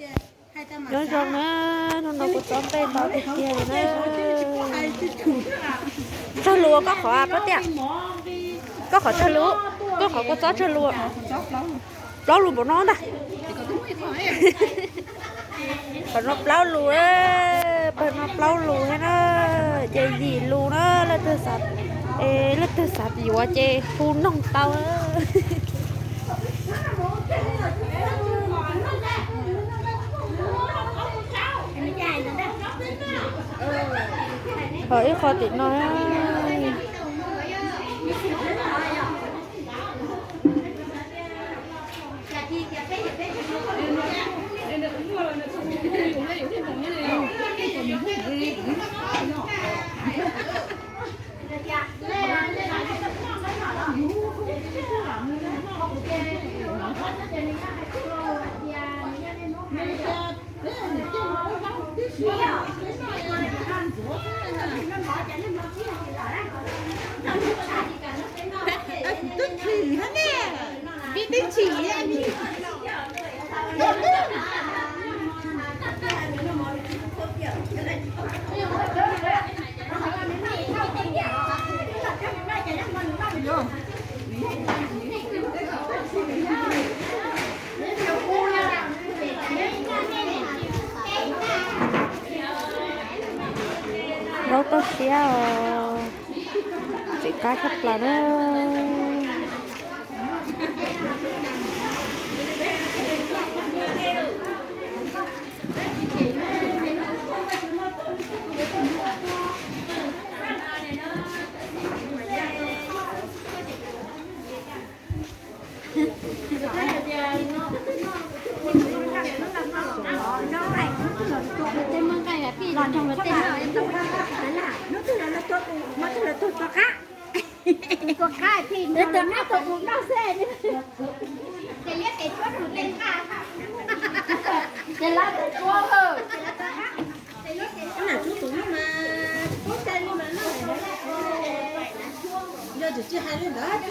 Nyob zoo na, hnub no kuv txob nplej ntau tiag tiag li na. Tsawg lus koj qhov pab tiag? Koj qhov tsawg lus? Koj qhov kua txob tsawg lus? Plaub lus npaum no ntag. Qhov no plaub lus, pawg no plaub lus thiab na. Ces yim lus na, leej twg xav, leej twg xav yuav ces hu noog tau. Ho ib qho tim no. Twb chim thiab ne. Pib twb chim thiab. Zaub toj siab os, tseem qab tshaj plaws na. Hnub twg los lawv tuaj, hnub twg los lawv tuaj, hnub twg los lawv tuaj qab. Tuaj qab thiaj tua tus noj xwb. Ces liab tes tshuab tus tes nqa. Ces lab tes tshuab lawm. Tus tus no mas tub cai li mas noj, yog tsis hais li ntawd.